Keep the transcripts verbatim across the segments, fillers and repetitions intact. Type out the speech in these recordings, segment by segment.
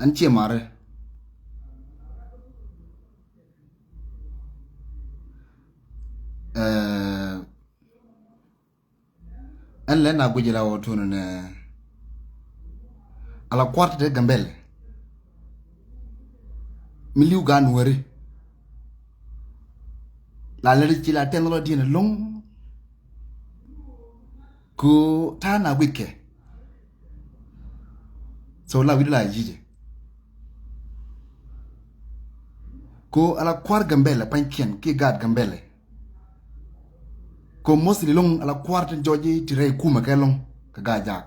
Ɛn ciɛ marɛ. Ɛɛ, ɛn lɛ na guic la wä tunɛ nɛ ala kuart te Gambɛl. Mi li̱w gan weri la lɛ ci la tɛn lɔ diɛn loŋ. Ko ta̱a̱ na guickɛ. So la wi̱cdɛ la yi̱cɛ. Ko ala kua̱r Gambɛlɛ pa̱nykiɛn kiɛ gaat Gambɛlɛ. Ko mostly lo̱ŋ ala kua̱r tin jɔc ti rɛy kumɛ kɛ lo̱ŋ kɛ gaat jaak.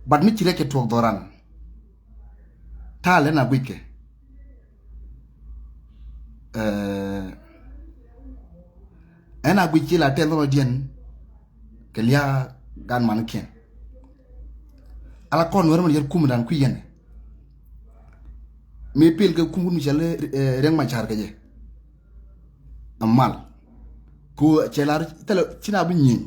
But mi ci rɛc kɛ tuɔk dhɔran. Ta̱a̱ lɛ na guickɛ. Ɛɛ, ɛn a guic ci la tɛth lɔcdiɛn kɛ lia̱a̱ gan manikiɛn. Ala kɔn wär mɛn yɛr kumdan kui̱ yɛn. Mëë pel kɛ kum kun mi cɛl, ɛɛ, Riɛk Macar kɛ jɛ. Amal. Ku cɛ lar thilɛ ci na bi nyieny.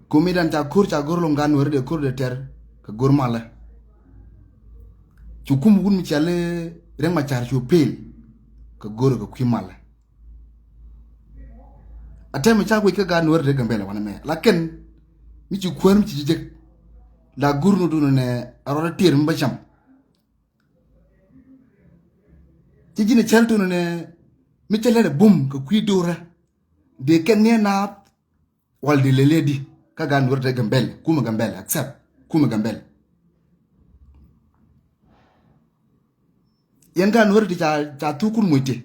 Komidan ca ko̱r ca go̱r loŋ gan weri dee ko̱r dee tɛr kɛ go̱r malɛ. Cu kum wun mi cali Riɛk Macar cu pel kɛ go̱r kɛ kui̱ malɛ. A tɛmɛ ca guic kä gan weri dee Gambɛlɛ wanɛ mɛ. Lakin mi ci kuäär mi ci jek. La go̱r ni dunɛ nɛ a rɔɔdɛ tier mi bä cam. Ci ji̱n cäl tunɛ nɛ mi cä lɛl ɛ bum kɛ kui̱ do̱rä. Dee kɛn ni ɛ naath wal dee lele di kä gan weri te Gambɛl, kumɛ Gambɛl, accept kumɛ Gambɛl. Yɛn gan weri ti ca, ca thuk kun muc ti.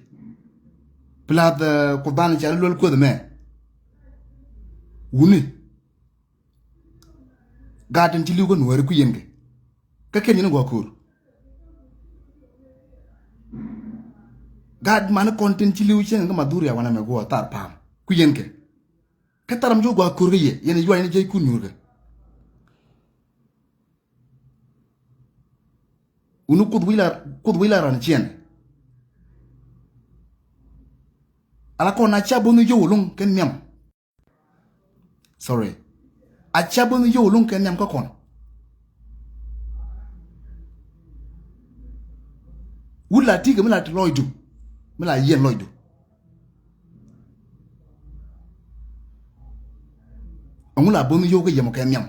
Plus, ɛɛ, Kuoth ban ca luel Kuoth mɛ. Wuni. Gaat tin ci li̱w kä nuääri kui̱ yɛn kɛ. Kä kɛn yɛn gɔaa ko̱r. Gaat mani kɔn tin ci li̱w cieŋ kä madhuri a wanɛ mɛ guɔ thar pa̱a̱m kui̱ yɛn kɛ. Kä thar mi ci gɔaa ko̱r kä yɛ yɛn yuany ni jiɛc kun nyuur kɛ. Wuni Kuoth wi̱c la, Kuoth wi̱c la ran ciɛn. Ala kɔn a ca bo̱n yio̱w lo̱ŋ kɛ nhiam. Sorry. A ca bo̱n yio̱w lo̱ŋ kɛ nhiam kä kɔn. Wut la ti̱i̱ kɛ mi la ti lɔcdu. Mi la yiɛn lɔcdu. Ɛŋu la bo̱n yio̱w kɛ yɛmɔ kɛ nhiam.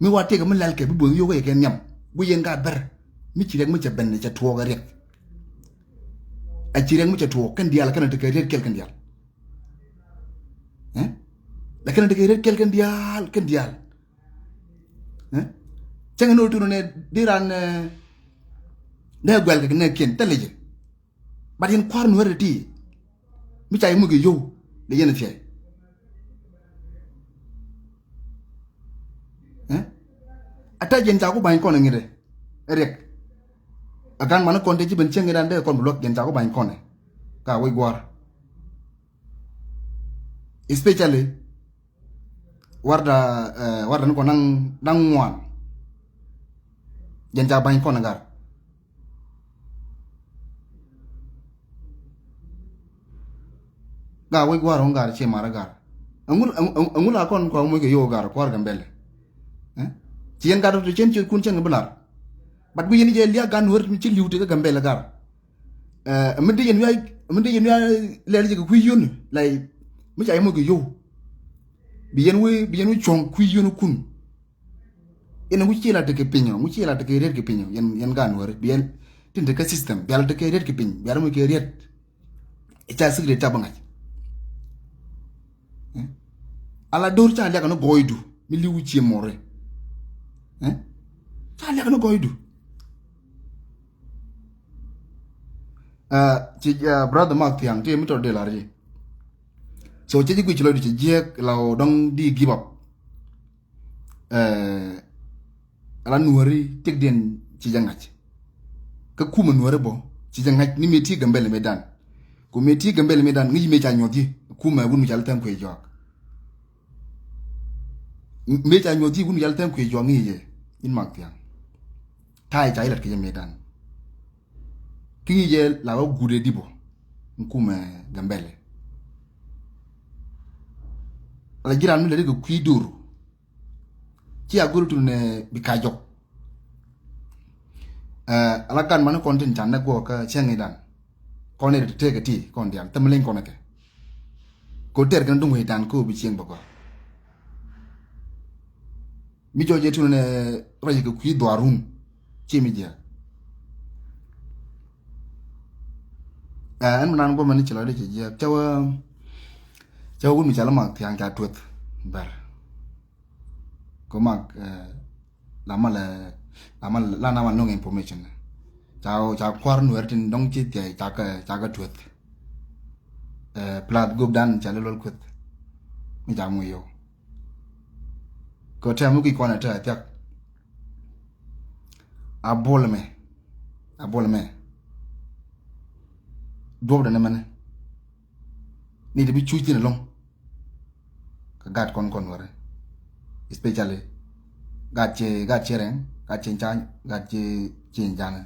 Mi wa tëëk mi lɛl kɛ bi bo̱n yio̱w kɛ yɛ kɛ nhiam. Guic yɛn ka ber. Mi ci Riɛk mi cɛ ben cɛ tuɔɔk ɛ Riɛk. A ci Riɛk mi cɛ tuɔɔk kɛn diaal kɛn a tekɛ Riɛk kɛl kɛn diaal. Ɛ? Lakin a tekɛ Riɛk kɛl kɛn diaal kɛn diaal. Ɛ? Cäŋ ni wä tunɛ nɛ di ran, ɛ, nɛ guɛl kɛ nɛ kiɛn thilɛ jɛ. But yɛn kua̱r nuäär ti mi ca yɛ muc kɛ yio̱w lɛ yɛn a thia̱y. Ɛ? A ta̱ jɛn ca ku ba̱ny kɔn ɛ ŋi̱t ɛ Riɛk. A gan mani kɔn te ji̱ ben cieŋ ŋi̱t an dee kɔn bi luäk jɛn ca ku ba̱ny kɔn ɛ ka wec gua̱a̱r. Especially warda, ɛ, warda ni kɔn da̱ŋ, da̱ŋ ŋuan. Jɛn ca ba̱ny kɔn ɛ gar. Gaa wec gua̱a̱r ɣän gaa ciɛ mar ɣän gaa. Ɛŋu, ɛŋu, ɛŋu la kɔn kua moc kɛ yio̱w gaa kua̱r Gambɛlɛ. Ɛ? Ci yɛn gaa dɔ̱ ti cien ciötkun cieŋ bi lar. But bi yɛn jɛ liak gan wär mi ci li̱w ti kä Gambɛlɛ gaa. Ɛ, mi dee yɛn wi̱i̱, mi dee yɛn wi̱i̱ lɛl jɛ kɛ kui̱ yio̱w ni. Like, mi ca yɛ moc kɛ yio̱w. Bi yɛn wi̱i̱, bi yɛn wi̱i̱ cuɔ̱ŋ kui̱ yio̱w ni kun. Yɛn ŋu ci la tekɛ piny ɔ, ŋu ci la tekɛ riet kɛ piny ɔ, yɛn, yɛn gan wär, bi yɛn tin tekɛ system, bi yɛn la tekɛ riet kɛ piny, bi yɛn moc kɛ riet. Ca secret ca bä ŋa̱c. Ɛ? Ala do̱r ca liak ni gɔɔydu, mi li̱w cie mɔri. Ɛ? Ca liak ni gɔɔydu. Ɛ, ci, ɛ, brother Mark Thiaŋ, ti mi tɔ dee lar ji. So, cɛ ji̱ guic lɔcdu cɛ jiɛk la ɣöö dɔ̱ŋ di give up. Ɛ, ala nuääri tëkdiɛn ci jɛ ŋa̱c. Kä kumɛ nuääri bɔ ci jɛ ŋa̱c ni mëë ti Gambɛlɛ mëëdan. Ku mëë ti Gambɛlɛ mëëdan ŋi̱i̱c mëë ca nyuɔth ji̱ kumɛ wun mi ca lɛ thɛm kuëë jɔak. Mëë ca nyuɔth ji̱ wun mi ca lɛ thɛm kuëë jɔak ŋi̱i̱c jɛ in Mark Thiaŋ. Ta̱a̱ ca ilat kɛ jɛ mëëdan. Kä ŋi̱i̱c jɛ la wä guut ɛ dipɔ. Ŋ kumɛ Gambɛlɛ. Ala ji̱ raan mi lɛ ri kɛ kui̱ dur. Ci a go̱r tun nɛ bi ka jɔk. Ɛ, ala gan mani kɔn tin can nɛ guɔ kä cɛŋ idan. Kɔn idan ti tëëkɛ ti kɔn diaal thäm leny kɔn kɛ. Ko tɛr kɛn duŋ idan ko bi cieŋ bä gɔr. Mi jɔc yɛ tun nɛ rɔy kɛ kui̱ dhuarun. Ci mi jiɛ. Ɛ, ɛn mi nan guɔ mani ci lɔ di ci jiɛ. Cɛ wä, cɛ wä wun mi ca lɔ mak thiaŋ ca tueth. Bɛr. Ko mak, ɛ, la mal, la mal, la na mal noŋ information. Ca, ca kuar nuɛr tin dɔŋ ci thiay ca kɛ, ca kɛ tueth. Ɛ, plath gop dan ca lɛ lol kueth. Mi ca mu yow. Ko tɛ mu ki kɔn ɛ tɛ thiak. A bol mɛ. A bol mɛ. Duɔp dɛ nɛ mɛnɛ. Ni ti bi cuc thin along. Ka gat kɔn kɔn wɛrɛ. Especially gat cɛ, gat cɛ rɛŋ, gat cɛ cany, gat cɛ cɛ jany.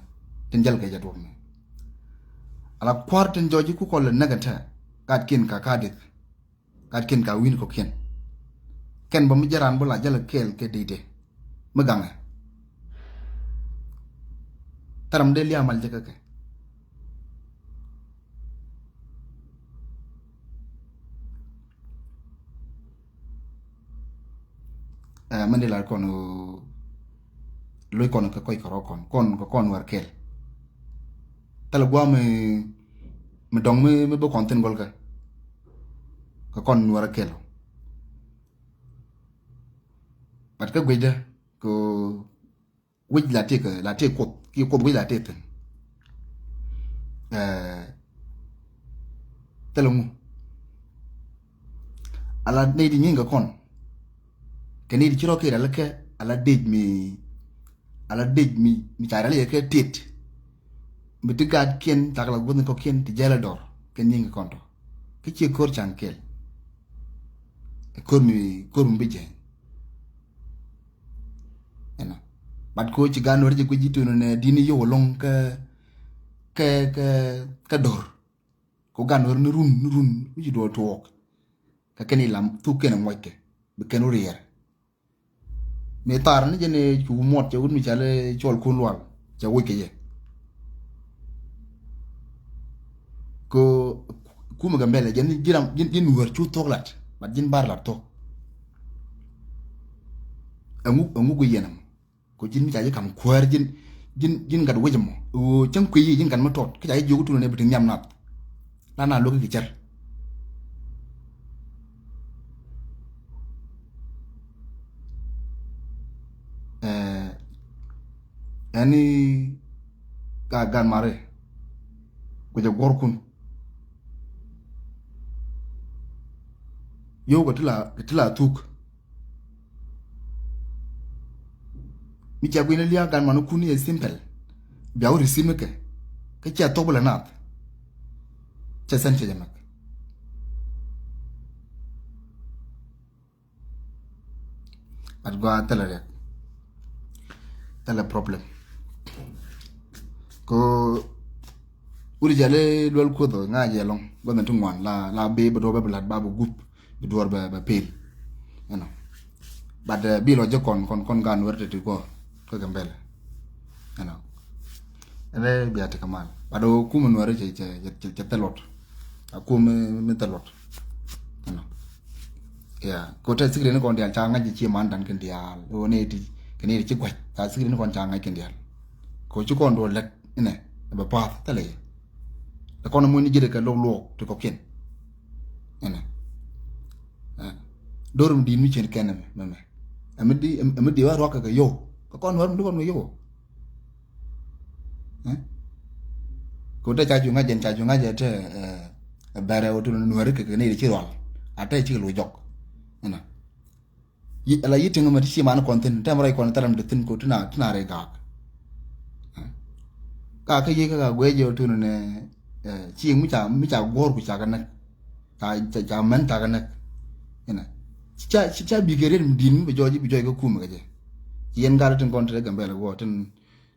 Tin jɛl kɛ jɛ duɔp mɛ. Ala kuar tin jɔji ku kɔl nɛ kɛ tɛ. Gat kin ka ka dith. Gat kin ka win kɔ kin. Kɛn bä mi jɛ ran bä la jɛl kɛɛl kɛ dide. Mi gaŋɛ. Thɛrɛm dee liamal jɛ kä kɛ. Ɛ, mɛn di la kɔn, loc kɔn kɛ kɔc kɛ rɔ kɔn, kɔn kɛ kɔn wɛr kɛl. Thɛlɛ guam mi, mi dɔŋ mi, mi bi kɔn thin gɔl kɛ. Kɛ kɔn wɛr kɛl. But kä guecdä kɛ wec la tëë kɛ, la tëë kuoth, ki kuoth wec la tëë thin. Ɛ, thilɛ ŋu. Ala nɛy ti nyiŋ kɛ kɔn. Kɛ nɛy ti ci rɔ kɛ rɛl kɛ, ala dec mi, ala dec mi, mi ca rɛl yɛ kɛ tet. Mi ti gaat kiɛn, cakɛ la guoth ni kɔ kiɛn, ti jɛl a dɔr, kɛ nyiŋ kɛ kɔn tɔ. Kä ciɛ ko̱r can kɛl. Ko̱r mi, ko̱r mi bi jɛny. Ɛnɔ. Bat ko ci gan wɛr jɛ guic ji̱ tunɛ nɛ dini yio̱w ɛlɔ̱ŋ kä, kä, kä, kä do̱r. Ko gan wɛr ni run, ni run, mi ci duɔl tuɔɔk. Kä kɛn ilam thuk kɛn ŋuɔckɛ. Bi kɛn wä riɛɛr. Mi thar ni jɛn cu muɔt cɛ wut mi cali cuɔl kun lual. Cɛ woc kɛ yɛ. Ko kumɛ Gambɛlɛ jɛn ji̱n ram, ji̱n, ji̱n nuɔr cu thok lat. Bat ji̱n bar lat thok. Ɛŋu, ɛŋu guic yɛn ɛmɔ. Ko ji̱n mi ca ji̱ kam kuäär ji̱n, ji̱n, ji̱n gat wec ɛmɔ. Ɣöö cäŋ kui̱ yi ji̱n gat mi tɔt. Kä ca ji̱ jiök tunɛ bi ti nhiam nath. La na luäk i̱ kɛ cär. Ɛɛ, ɛn i̱ ka gan mari. Kuɛ jɛ guɔ̱rkun. Yio̱w kɛ ti la, kɛ ti la thuk. Mi cia gui̱n lia̱a̱ gan man kun i̱ simple. Bia wä receive mi kɛ. Kä cia thok bi la nath. Cia sɛn cia jɛ mɛk. Bat gua thilɛ riɛk. Thilɛ problem. Ko wut jɛ li luɛl kuoth ŋa jɛ lɔŋ. Guath ni ti ŋuan la, la bi bi duɔr bɛ bi lat ba bi gup. Bi duɔr bɛ, bɛ pel. You know. But, uh, bi lɔ jɛ kɔn, kɔn, kɔn gan wɛr ti ti kɔ. Kä Gambɛlɛ. You know. Ɛn bia ti kɛ mal. But o kumɛ nuɛri cɛ, cɛ, cɛ, cɛ thilot. A kumɛ mi thilot. You know. Yeah. Ko te sikiri ni kɔn dial ca ŋa̱c ci man dan kɛn dial. O ni ti, kɛn ti ci gua̱c. Ca sikiri ni kɔn ca ŋa̱c kɛn dial. Ko ci kɔn do lɛt inɛ. Bɛ path thilɛ. Te kɔn muɔ̱ny ni ji̱dɛ kɛ luɔk luɔk ti kɔkiɛn. Ɛnɛ. Ɛ. Dor mi di̱i̱t mi cien kɛn ɛmɛ, mɛmɛ. Ɛmɛ di, ɛmɛ di wa ruak kɛ kɛ yow. Kɛ kɔn wär mi di kɔn kɛ yow. Ɛ? Kɛ wä te ca cu ŋa̱c jɛn, ca cu ŋa̱c jɛ te, ɛ, ɛ bɛrɛ wä te nuɛri kɛ kɛ ni ci rual. A te ci kɛ lu jɔk. Ɛnɛ. Yi, ala yi tiŋ mɛ ti ci man kɔn thin, tɛm rɛy kɔn thɛlɛm ti thin ko tina, tina rɛy gak. Ka kä yi kä ka guɛ jɛ tun nɛ, eh, ci mi ca, mi ca guɔr ku ca ka nɛk. Ca, ca, ca mɛn ca ka nɛk. Ina. Ci ca, ci ca bi kɛ rin din mi bi jɔj, bi jɔj kä kum kä jɛ. Ci yɛn gat tin kɔn ti rɛ Gambɛlɛ guɔ tin,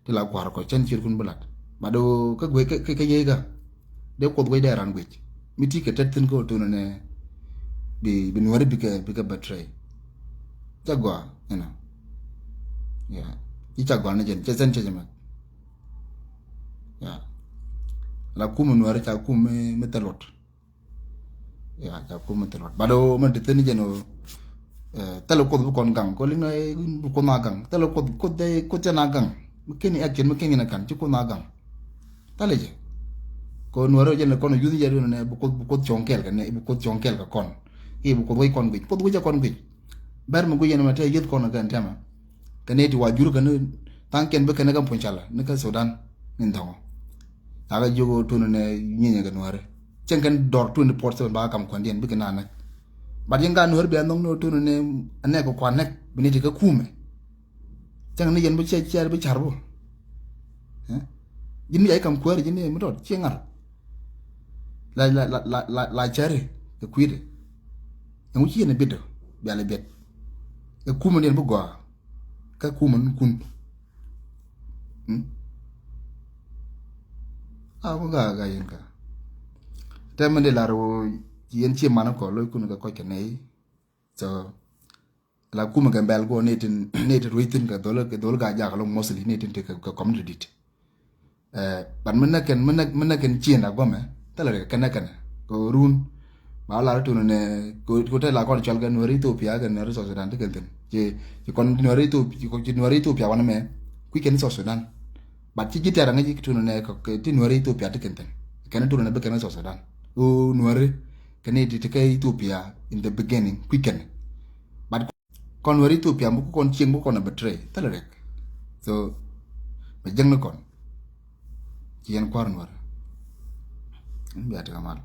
ti la kua̱r kɔ cɛn ciet kun bi lat. Ba do kä guec kä, kä, kä yiey kä. Dee kuoth guec dee ran guec. Mi ti kɛ tɛt thin kä wä tunɛ nɛ. bi, bi Nuäri bikɛ, bikɛ betray. Ca gɔaa, you know. Yeah. Ci ca gɔaa ni jɛn, cɛ sɛn cɛ jɛ mɛ. Yeah. La kum Nuäri ca kum mi, mi thil luɔt. Yeah, ca kum mi thil luɔt. But o, mɛ ti thin jɛn o, eh, thil Kuoth bi kɔn gaŋ. Kɔ liŋ na, eh, bi Kuoth na gaŋ. Thil Kuoth, Kuoth dee, Kuoth cɛ na gaŋ. Mi keni action, mi keni na kan, ci Kuoth na gaŋ. Thilɛ jɛ. Kɔ Nuäri jɛn lɛ kɔn yuth jɛ dun nɛ bi Kuoth, bi Kuoth cɔŋ kɛɛl kɛ nɛ, bi Kuoth cɔŋ kɛɛl kɛ kɔn. I̱ bi Kuoth wec kɔn guic. Kuoth wec jɛ kɔn guic. Bɛr mi guic yɛn mɛ tɛ yeth kɔn kɛn tɛmɛ. Kɛ nɛ ti wa jur kɛ ni thaŋ kɛn bi kɛn kɛ puny cala ni kɛ Sudan ni dhɔŋɔ. Ca kɛ jiök tun nɛ nyinyɛ kɛ Nuäri. Cɛn kɛn dɔr twenty four seven ba kam kuandiɛn bi kɛ na nɛk. But yɛn ka Nuäri bia nhɔŋ ni tun nɛ nɛk kɛ kuan nɛk bi ni ti kɛ kumɛ. Cäŋ ni yɛn bi cɛ cɛ bi car bo. Eh? Ji̱n mi yai kam kuäär ji̱n ni mi dɔt ciɛ ŋar. La la la la la la cari kɛ kui̱dɛ. Ɛŋu ci yɛn biɛt dɔ bia lɛ biɛt. Ɛ kumɛ ni yɛn bi gɔaa. Kä kumɛ ni kun. Hmm? A wä gaa gaa yɛn ka. Tɛmɛ ni lar wä yɛn ci man kɔ lo̱c kun kɛ kɔc kɛ nɛy. So la kumɛ kɛ bɛl guɔ ni tin ni tin ruec thin kɛ dhol kɛ dhol gaa jak lɔ mostly ni tin ti kɛ community dit. Eh, but mi näk kɛn mi näk mi näk kɛn cien a gɔmɛ thilɛ rɛ kɛn kɛn kɛ run. Ba la rɛ tun nɛ ko ko te la kɔn cɔl kɛ Nuäri Ethiopia kɛ Nuäri South Sudan ti kɛn thin. Ci ci kɔn Nuäri Ethiopia ci kɔn ci Nuäri Ethiopia wan mɛ kui̱ kɛn South Sudan. But ci ji̱ tɛr aŋa ji̱ tun nɛ kɛ ti Nuäri Ethiopia ti kɛn thin. Kɛn tun nɛ bi kɛn South Sudan. O Nuäri kɛn ti ti kɛ Ethiopia in the beginning kui̱ kɛn. But kɔn weri Ethiopia mi ku kɔn cieŋ mi ku kɔn a betray thilɛ rɛk. So bɛ jäŋni kɔn ci yɛn kua̱r Nuäri. Bia ti kamal.